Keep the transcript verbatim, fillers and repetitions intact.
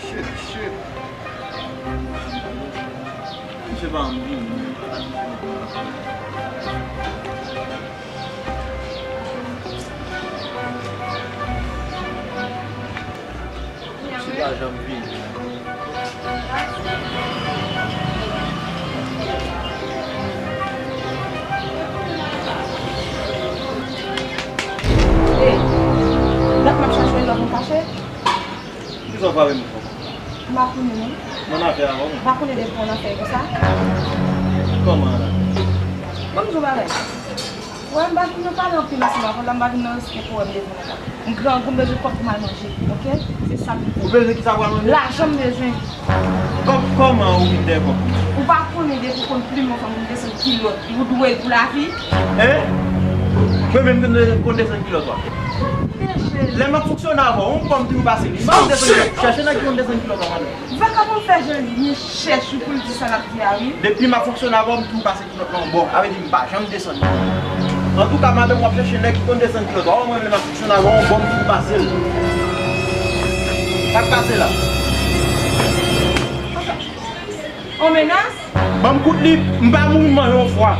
Shit, shit. Misye pa anvi, men. Misye pa janm vini. Ey, dat m ap chache w, lòt m kache. Poukisa w frape m konsa? M pa konnen non. Nan afè avè w? M pa konnen depi w nan afè konsa. Kòman la? Ban m di w bagay. Wè, m pa vin nan pale anpil ansanm avè w la, m pa vin nan respe pou wè m devan w la. M grangou, m bezwen kòb pou m al manje, oke? Se sa m bezwen. Ou bezwen kisa pou al manje? Lajan m bezwen. Kòb kòman ou vin dèyè kòb pou mwen? Ou pa konnen depi w konn plimen yon fanm, ou desann kilòt, ou dwe l pou lavi? Hein? Mwen menm konn, konn desann kilòt, wa? Lè m ap fonksyone avè w, yon bòm toujou pase li. M pa konn desann kilòt. Chèche nèg ki konn desann kilòt, wa, madanm. Vakabon fè jan li byen chèch wi pou l di sa l ap di a wi. Depi m ap fonksyone avè w, m toujou pase kilòt la yon bò. Sa vle di m pa janm desann li. Antouka, madanm, w ap chèche nèg ki konn desann kilòt. Ò, mwen menm lè m ap fonksyone avè w, yon bòm toujou pase l. Sa k pase la? On menas? Ban m kout li, m pa mouri m manje yon fwa.